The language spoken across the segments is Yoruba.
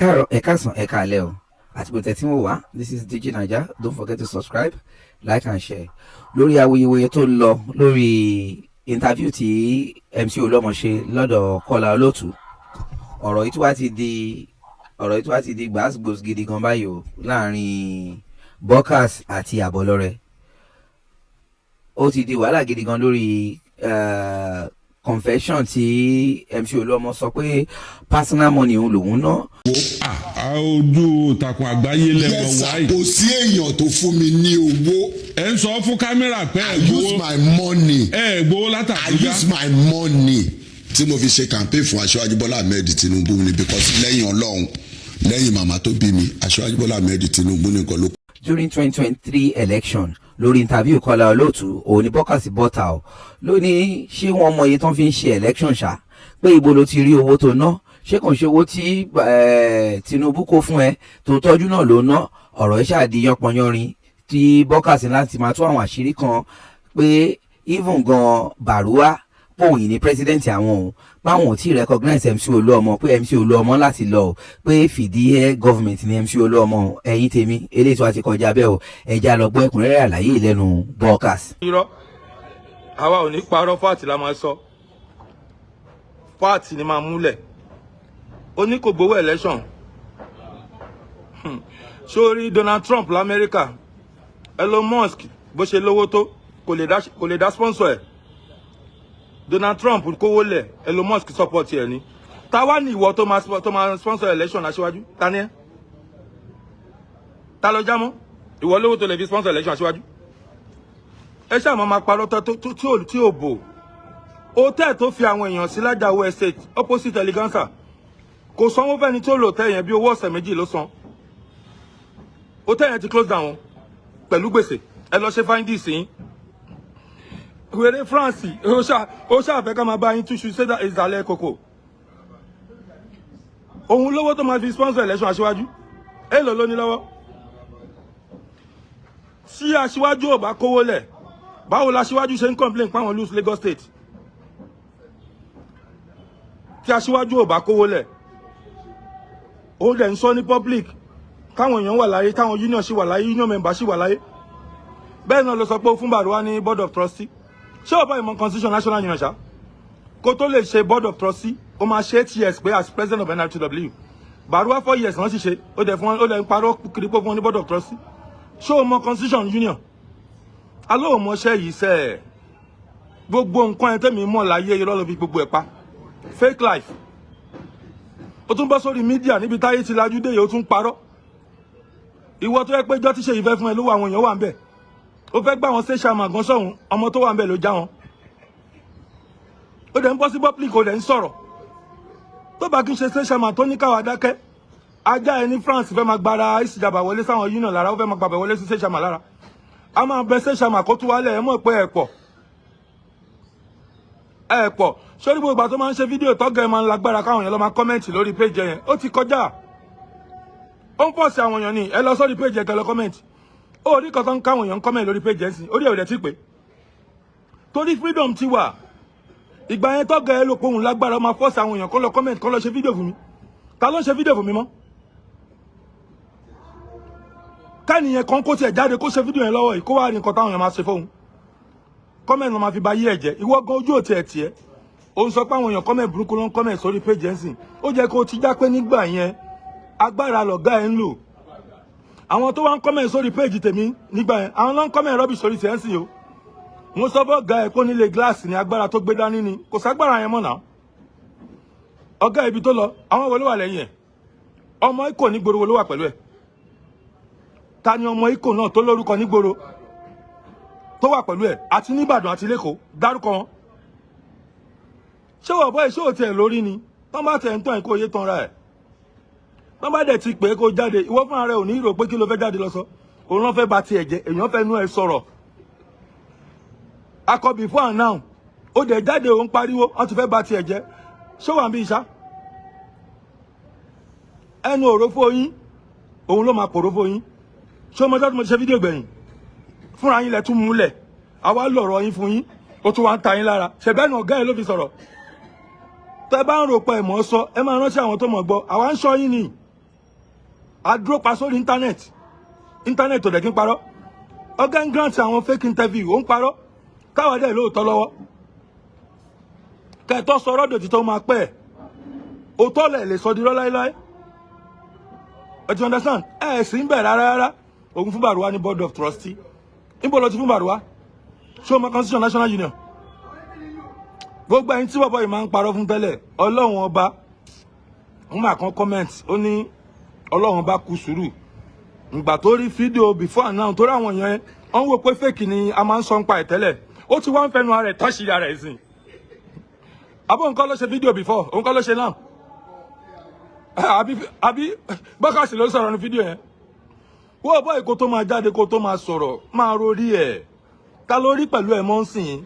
Káàárọ̀, ẹ káàsán, ẹ káalẹ́ o àti pé tẹ́tí wò wá. This is DJ Naija. Don't forget to subscribe, like and share. Lórí awuyewuye tó ń lọ lórí interview tí MC Olúọmọ ṣe lọ́dọ̀ Kọ́lá Olóòtú, ọ̀rọ̀ yìí tí wá ti di gbàsgbòs gidi gan báyìí o láàrin Borkas àti Àbọ̀lọ́rẹ̀. Ó ti di wàhálà gidi gan lórí confession tí MC Olúọmọ sọ pé personal money òun lòun ná. Ojú ìtàkùn àgbáyé lẹ́wọ̀n. Yes sir. Wáyé. Kò sí èèyàn tó fún mi ní owó. Ẹ ń sọ fún kámẹ́rà pé ẹ I use gbowó my money. Ẹ gbowó I látàbújá. use my money tí mo fi ṣe campaign fún Aṣíwájú Bọ́lá Ahmed Tinubu ni, because lẹ́yìn Ọlọ́run, lẹ́yìn màmá tó bí mi, Aṣíwájú Bọ́lá Ahmed Tinubu nìkan ló During 2023 election, lórí interview Kọ́lá Olóòtú, òun ni Borkas bọ́ta ọ̀ ló ní ṣé wọ́n mọ iye tán fi ń ṣe election ṣá, pé ibo ló ti rí owó tó ná? Ṣé kò ń ṣe owó tí Tinubu kó fún ẹ tó tọ́jú náà ló ná? Ọ̀rọ̀ ẹ̀ ṣáà di yánpọnyánrin tí Borkas láti máa tú àwọn àṣírí kan pé even gan Baruwa pòun yìí ní president àwọn òun páwọn ò tí ì recognize MC Olúọmọ, pé MC Olúọmọ láti lọ o, pé fìdíhẹ government ní MC Olúọmọ. Ẹ̀yin tèmi, eléyìí tó a ti kọjá bẹ́ẹ̀ o, ẹ já lọ gbọ́ ẹ̀kúnrẹ́rẹ́ àlàyé ìlẹ́nu Borkas. Irọ́, àwa ò ní parọ́. Fact la máa sọ, fact ni máa múlẹ̀. Ó ní kò gbowó election. Sórí Donald Trump lamẹ́ríkà, Elon Musk, bó ṣe lówó tó, kò lè dá sponsor ẹ̀. Donald Trump kówó lẹ̀, Elon Musk support ẹ̀ ni. Ta wá ní ìwọ tó máa sponsor election aṣíwájú? Ta ni ẹ́? Ta ló já mọ́ ìwọ lówó tó lè fi sponsor election aṣíwájú? Ẹ ṣáà máa parọ́ tó tí ò bò. Hotel tó fi àwọn èèyàn sí l'Ájàó Estate, opposite Eleganza, kò sanwó fẹ́ni tó lò tẹ́ yẹn. Bí owó ọ̀sẹ̀ 2 ló san. Hotel yẹn ti close down pẹ̀lú gbèsè. Ẹ lọ ṣe findings yín. Wèrè France, ó ṣá fẹ́ ká máa bá yín túṣu sí ìsàlẹ̀ kòkò. Òun lówó tó máa fi sponsor election aṣíwájú? Èèlò ló ní lọ́wọ́? Tí aṣíwájú ò bá kówó lẹ̀, báwo la aṣíwájú ṣe ń complain páwọn lose Lagos State? Tí aṣíwájú ò bá kówó lẹ̀, ó dẹ̀ ń sọ ní public káwọn èèyàn wà láyé, táwọn union ṣì wà láyé, union member ṣì wà láyé. Bẹ́ẹ̀ náà ló sọ pé ó fún Bàrúwá ní board of trustee. Ṣé ó bá ìmọ̀ constitution national union ṣá? Kó tó lè ṣe board of trustee, ó máa ṣe 8 years pé as president of NRTW. Bàrúwá, 4 years náà sì ṣe. Ó dẹ̀ fún, ó dẹ̀ ń parọ́ kiri pé fún wọn ní board of trustee. Ṣé o mọ constitution union? Alóò mọṣẹ́ yìí sẹ́ ẹ̀. Gbogbo nǹkan ẹ̀ tẹ́mi mọ̀ láyé, irọ́ ló fi gbogbo ẹ̀ pa, fake life. Ó tún bọ́ sórí media níbi táyé ti lajú dé yìí, ó tún parọ́. Ìwọ tó yẹ pé jọ́ tí ṣe ìfẹ́ fún ẹ lówó, àwọn èèyàn wà ń bẹ̀. Ó fẹ́ gbà wọn station àgàn sọ̀hún, ọmọ tó wà ń bẹ̀ ló já wọn. Ó dẹ̀ ń bọ́ sí public, ó dẹ̀ ń sọ̀rọ̀. Tó bá kí n ṣe station tó ní káwa dákẹ́, ajá ẹ ní France fẹ́ máa gbára ìsìjàbà wọlé sáwọn union lára, ó fẹ́ máa gbàbẹ̀ wọlé sí station lára. A máa bẹ station kó tún wálẹ̀. Ẹ mọ̀ pé ẹ̀ pọ̀, ẹ̀ pọ̀ sórí. Gbogbo ìgbà tó máa ń ṣe fídíò tọ́gẹ̀ ẹ máa ń lágbára káwọn èèyàn lọ máa comment lórí page yẹn. Ó ti kọjá, ó ń pọ̀ sí àwọn èèyàn ní ẹ lọ sórí page ẹ kẹ́ lọ comment. Ó rí kan tó ń káwọn èèyàn ń comment lórí page ẹ̀ sìn, orí ẹ̀ ò dẹ̀ ti pé torí freedom ti wà. Ìgbà yẹn tọ́gẹ̀ ẹ lò pé òun lágbára, ó máa force àwọn èèyàn kó lọ comment, kó lọ ṣe fídíò fún mi. Ta ló ń ṣe fídíò fún mi mọ́? Kẹ́niyẹn kan kó tiẹ̀ jáde kó ṣe fídíò yẹn lọ́wọ́ yìí, kó wá rí nǹkan táwọn èèyàn máa ṣe fóun. Comment ló máa fi ba yí ẹ̀ jẹ́. Ìwọ gan, ojú òtí ẹ̀ tiẹ̀ ó ń sọ pé àwọn èèyàn comment burúkú ló ń comment sórí page ẹ̀ ń sìn. Ó jẹ́ kó o ti já pé nígbà yẹn agbára lọ̀gá ẹ̀ ń lò. Àwọn tó wá ń comment sórí page tèmi nígbà yẹn, àwọn ló ń comment rubbish sórí tiẹ̀ ń sìn o. Mo sọ bọ́ ọ̀gá ẹ̀ kó nílé gíláàsì ní agbára tó gbé dání ni. Kò ságbára yẹn mọ́ náà. Ọ̀gá ibi tó lọ, àwọn wo ló wà lẹ́yìn ẹ̀? Ọmọ ikọ̀ nígboro wo ló wà pẹ̀lú ẹ̀? Ta ni ọmọ ikọ̀ náà tó lórúkọ nígboro tó wà pẹ̀lú ẹ̀, àti nìbàdàn àti lẹ́kọ̀ọ́? Dárúkọ wọn. Ṣé wọ́n bọ́ ẹ̀? Ṣé ò tiẹ̀ lórí ni? Tán bá tẹ̀ ń tán ẹ̀, kó yé tanra ẹ̀. Tán bá dẹ̀ ti pè é kó jáde, ìwọ fúnra rẹ̀ ò ní rò pé kí ló fẹ́ jáde lọ sọ. Òun ló fẹ́ ba tiẹ̀ jẹ́. Èèyàn fẹ́ nú ẹ sọ̀rọ̀ akọ before and now. Ó dẹ̀ jáde, òun pariwo wọ́n ti fẹ́ ba tiẹ̀ jẹ́. Ṣé wà ń bí iṣá ẹnu òrófó yín, òun ló máa pòrófó yín. Ṣé ọmọdé tó mo ti ṣe fídíò gbẹ̀yìn fúnra yín lẹ tún múlẹ̀? Àwa lọ̀rọ̀ yín fún yín, ó tún wá ń ta yín lára. Ṣẹ̀bẹ́nu ọ̀gá ẹ̀ ló fi sọ̀rọ̀. Tẹ́ bá ń rò pé ẹ̀ mọ̀ sọ, ẹ máa rántí àwọn tó mọ̀ gbọ́. Àwa ń sọ yín ni. Adúró pa sórí internet. Internet ò dẹ̀ kí n parọ́. Ọ̀gá ń grant àwọn fake interview, ó ń parọ́. Káwa dẹ̀ lóòótọ́ lọ́wọ́. Kẹtọ́ sọ rọ́dọ̀ títọ́ máa pẹ́ ẹ̀. Òótọ́ lẹ̀ lè sọ di rọ́ láéláé. Ẹ ti understand? Ẹ ẹ̀ sì ń bẹ̀ rárá rárá. Òun fún Bàrúwá ní board of trustee. Níbo lọ ti fún Bàrúwá? Ṣé o mọ constitution National Union? Gbogbo ẹni tí bàbá yìí máa ń parọ́ fún tẹ́lẹ̀, Ọlọ́run Ọba ń máa kan comment, ó ní Ọlọ́run Ọba kú sùúrù. Ìgbà tó rí fídíò before and now, torí àwọn èèyàn yẹn wọ́n ń wò pé fake ni a máa ń sọ ń pa ẹ̀ tẹ́lẹ̀. Ó ti wá ń fẹnu ara ẹ̀ tọ́ṣì ara ẹ̀ sìn. Àbọ̀ nǹkan ló ṣe fídíò before, òun kọ́ ló ṣe now. Àbí bọ́kàsì ló sọ̀rọ̀ ní fídíò yẹn. Wọ́n bọ́ èkó tó máa jáde kó tó máa sọ̀rọ̀, máa rorí ẹ̀. Ta ló rí pẹ̀lú ẹ̀ mọ́ ń sìn?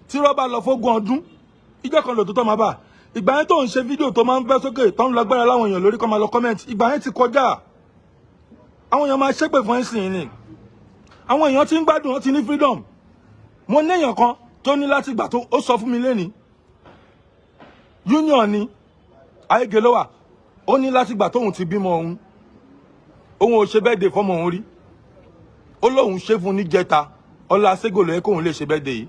Tí rọ́bà lọ fógún ọdún, ìjọ kan lò tó tọ́ máa bà. Ìgbà yẹn tó ń ṣe fídíò tó máa ń bẹ́ sókè, tó ń lọ gbára láwọn èèyàn lórí kọ́ máa lọ comment. Ìgbà yẹn ti kọjá. Àwọn èèyàn máa ṣépè fún ẹ̀sìn ni. Àwọn èèyàn ti ń gbádùn, wọ́n ti ní freedom. Mo ní èèyàn kan tó ní láti gbà tó ó sọ fún mi lénìí. Union ni Ayége ló wà. Ó ní láti gbà tóun ti bímọ òun, òun ò ṣe birthday fọ́mọ òun rí. Ó lóun ṣe fún níjẹta ọlá ségò ló yẹ kóun lè ṣe birthday yìí.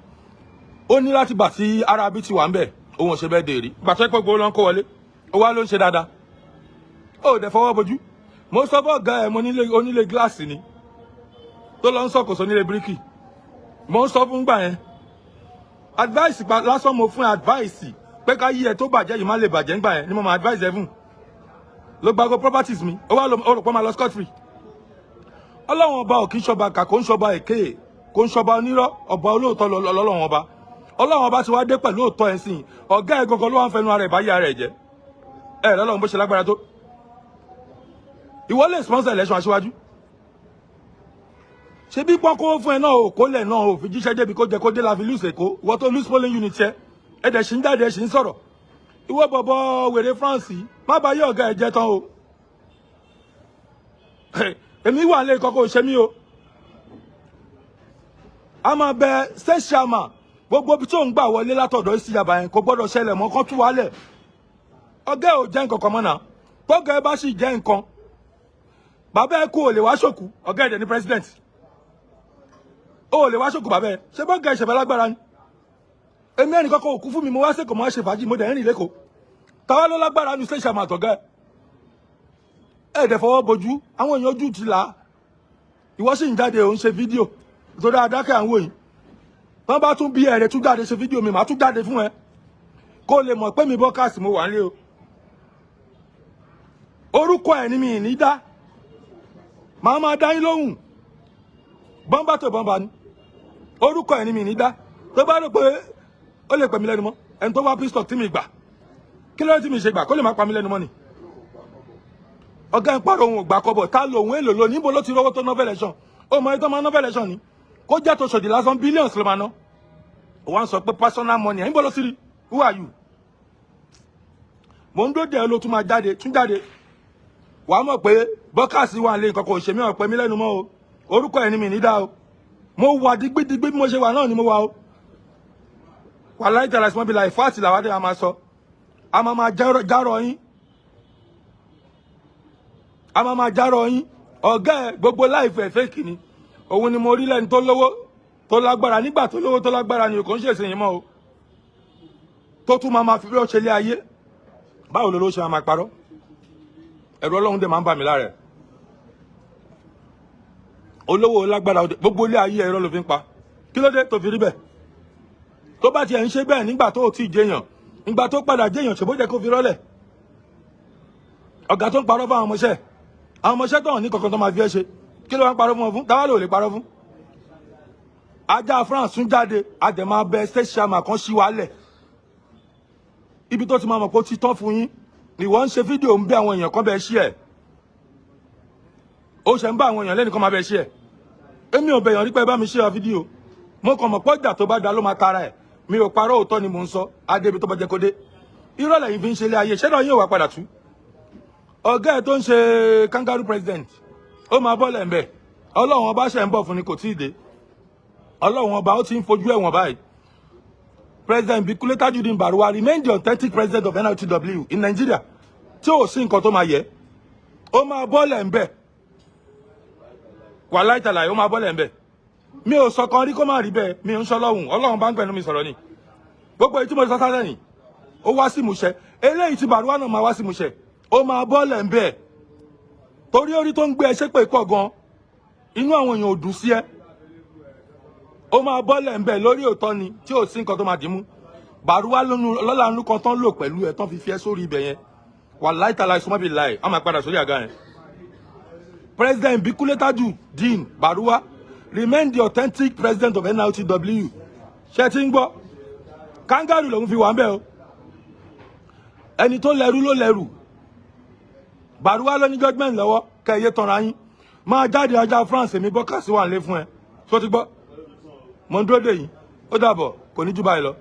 Ó ní láti gbà tí Arabi ti wà ń bẹ̀, òun ò ṣe birthday rí. Gbà tó pé gbowó ló ń kó wọlé, ó wá ló ń ṣe dáadáa, ó dẹ̀ fọwọ́ bojú. Mo sọ fún ọ̀gá ẹ̀, mo nílé onílé gíláàsì ni tó lọ ń sọ̀kòsò nílé bíríkì. Mo ń sọ fún gbà yẹn, advice pa lásán mo fún advice pé ká yí ẹ tó bàjẹ́ yìí má lè bàjẹ́. Ńgbà yẹn ni mo máa advice ẹ fún ló gbago properties mi. Ó wá lọ, ó rò pé máa lọ scot free. Ọlọ́run Ọba ò kí ń ṣọba kà, kó ń ṣọba èké, kó ń ṣọba onírọ́. Ọba olóòótọ́ lọ́lọ́run Ọba. Ọlọ́run Ọba ti wá dé pẹ̀lú òótọ́ ẹ̀ sìn. Ọ̀gá ẹ̀ gangan ló wá ń fẹnu ara ẹ̀ bá yí ara ẹ̀ jẹ́ ẹ̀ lọ́lọ́run bó ṣe lágbára tó. Ìwọ lè sponsor election aṣíwájú. Ṣe bí pọ́n kó fún ẹ náà ò kólẹ̀ náà ò fi jíṣẹ́ débi kó jẹ kó dé la fi lose Èkó. Ìwọ tó lose polling unit ẹ, ẹ dẹ̀ ṣì ń jáde, ẹ ṣì ń sọ̀rọ̀. Ìwọ bọ̀bọ̀ wèrè France yìí, má bá yé ọ̀gá ẹ jẹ́ tán o. Èmi wà lè kọ́kọ́ ṣe mí o. A máa bẹ state chairman, gbogbo ibi tó ń gbà wọlé látọ̀dọ̀ ìsìyàbá yẹn kò gbọ́dọ̀ ṣẹlẹ̀ mọ́, kán tú wálẹ̀. Ọ̀gá ẹ̀ ò jẹ́ nǹkan kan mọ́ náà. Tọ́gà ẹ bá sì jẹ́ nǹkan, bàbá ẹ kú ò lè wá ṣòkú. Ọ̀gá ẹ̀ dẹ̀ ní president, ó lè wá ṣòkú bàbá ẹ. Ṣé bọ́gà ẹ̀ ṣẹ̀fẹ̀ lágbára ni? Èmi ẹnì kankan ò kú fún mi. Mo wá sẹ́kọ̀ọ́, mo wá ṣe fàájì, mo dẹ̀ ń rìn lẹ́kọ̀ọ́. Táwa ló lágbára nu state chairman àtọ̀gá ẹ̀? Ẹ̀ dẹ̀ fọwọ́ bojú. Àwọn èèyàn ojú ti là á. Ìwọ sì ń jáde, ò ń ṣe fídíò torí adákẹ́ à ń wò yìí. Tọ́ bá tún bí ẹ̀rẹ̀ tún jáde ṣe fídíò mi, màá tún jáde fún ẹ kó lè mọ̀ pé mi bọ́kàsì mo wà nílé o. Orúkọ ẹ̀ ni mi ní dá, màá máa dá yín lóhùn bọ́mbà tó bọ́mbà ni. Orúkọ ẹ̀ ni mi ní dá. Tó bá rò pé ó lè pè mí lẹ́nu mọ́, ẹni tó wá pistol tí mi gbà, kí ló dé tí mi ṣe gbà kó lè má pa mí lẹ́nu mọ́ ni? Ọ̀gá ń pàrọ̀, òun ò gbà kọ́bọ̀. Tá lòun èlò lónìí? Níbo ló ti rówó tó ná election? Ó mọ ètò máa ná election ni kó jẹ́ tó ṣòdì lásán, billions ló máa ná. Wọ́n sọ pé personal money ẹ̀, níbo ló ti rí? Who are you? Mò ń dóde ẹ ló tún máa jáde, tún jáde. Wàá mọ̀ pé bọ́kàsí wà lé nǹkan kò ṣe mí. Ọ̀pẹ mi lẹ́nu mọ́ o. Orúkọ ẹ̀ ni mi ní dá o. Mo wà digbidigbi bí mo ṣe wà náà ni mo wà o. Wà láì tẹ̀lé ẹ̀sìn mọ́bí láì fáàtì làwọn adé máa sọ. A máa máa járọ yín, a máa máa járọ yín. Ọ̀gá ẹ̀ gbogbo láìfẹ́ fake ni. Òun ni mo rí lẹ́ni tó lówó tó lágbára. Nígbà tó lówó tó lágbára ni, kò ń ṣèṣe yín mọ́ o, tó tún máa máa fi bí ó ṣe lé ayé. Báwo ló ṣe máa máa parọ́? Ẹ̀rọ Ọlọ́run dẹ̀ máa ń bà mí lára ẹ̀. Olówó lágbára, gbogbo ilé ayé ẹ̀rọ ló fi ń pa. Kí ló dé tó fi rí bẹ́ẹ̀? Tó bá tiẹ̀ ń ṣe bẹ́ẹ̀ nígbà tó ti jẹyàn, nígbà tó padà jẹyàn, ṣèbó jẹ́ kó fi rọ́lẹ̀. Ọ̀gá tó ń parọ́ fún àwọn ọmọọṣẹ́, àwọn ọmọọṣẹ́ tó hàn ní kankan tó máa fi ẹ́ ṣe, kí ló wá ń parọ́ fún wọn fún? Táwa lò lè parọ́ fún. Ajá France tún jáde, àdèmà bẹ state chairman kan ṣí wálẹ̀. Ibi tó ti máa mọ̀ pé ó ti tán fún yín. Ìwọ ń ṣe fídíò, ń bẹ àwọn èèyàn kan bẹ ṣí ẹ̀, ó ṣe ń bá àwọn èèyàn lẹ́nìkan máa bẹ ṣí ẹ̀. Èmi ò bẹ̀yàn rí pé bá mi ṣe fídíò. Mo kàn mọ̀ pọ́jà tó bá da ló máa tara ẹ̀. Mi ò parọ́, òótọ́ ni mò ń sọ. Adébi tó bá jẹ́ kó dé, irọ́ lẹ́yìn fi ń ṣe ilé ayé. Ṣẹ́dọ̀ yóò wá padà tú. Ọ̀gá ẹ̀ tó ń ṣe kangaroo president, ó máa bọ́ lẹ̀ ń bẹ̀. Ọlọ́run Ọba ṣe ń bọ̀ fún ni, kò tí ì dé. Ọlọ́run Ọba ó ti ń fojú ẹ̀wọ̀n báyìí. President Bikunle Tajudeen Baruwa remain the authentic president of NURTW in Nigeria, tí ò sí nǹkan tó máa yẹ. Ó máa bọ́lẹ̀ ń bẹ̀. Wàláì tàlàyé, ó máa bọ́lẹ̀ ń bẹ̀. Mi ò sọ kan rí kó má rí bẹ́ẹ̀. Mi ò ń sọ lọ́hùn. Ọlọ́run bá ń gbẹ̀nu mi sọ̀rọ̀ ni. Gbogbo èyí tí mo sọ sáré ni ó wá sí ìmúṣẹ. Eléyìí tí Bàrúwá náà máa wá sí ìmúṣẹ. Ó máa bọ́lẹ̀ ń bẹ̀ torí orí tó ń gbé ẹ ṣépè pọ̀ gan. Inú àwọn èèyàn ò dùn sí ẹ. Ó máa bọ́lẹ̀ ń bẹ̀ lórí òótọ́ ni, tí ò sí nǹkan tó máa dì mú. Bàrúwá lọ́la nínú kan tán lò pẹ̀lú ẹ tán fi fi ẹ́ sórí ibẹ̀ yẹn. Wàláì tàlàyé, sọmọ́ bí láì á máa padà sórí àga yẹn. President Ibikunle Tajudeen Baruwa remain the authentic president of NURTW. Ṣé ti ń gbọ́? Kangaroo lòun fi wà ń bẹ̀ o. Ẹni tó lẹ́rú ló lẹ́rù. Baruwa ló ní judgement lọ́wọ́. Kẹ́yẹ tanra yín. Máa jáde ajá France. Èmi Bọ́kàsí wà nílé fún ẹ. Tó ti gbọ́? Mo ń dúró dè yín. Ó dàbọ̀, kò ní jù báyìí lọ.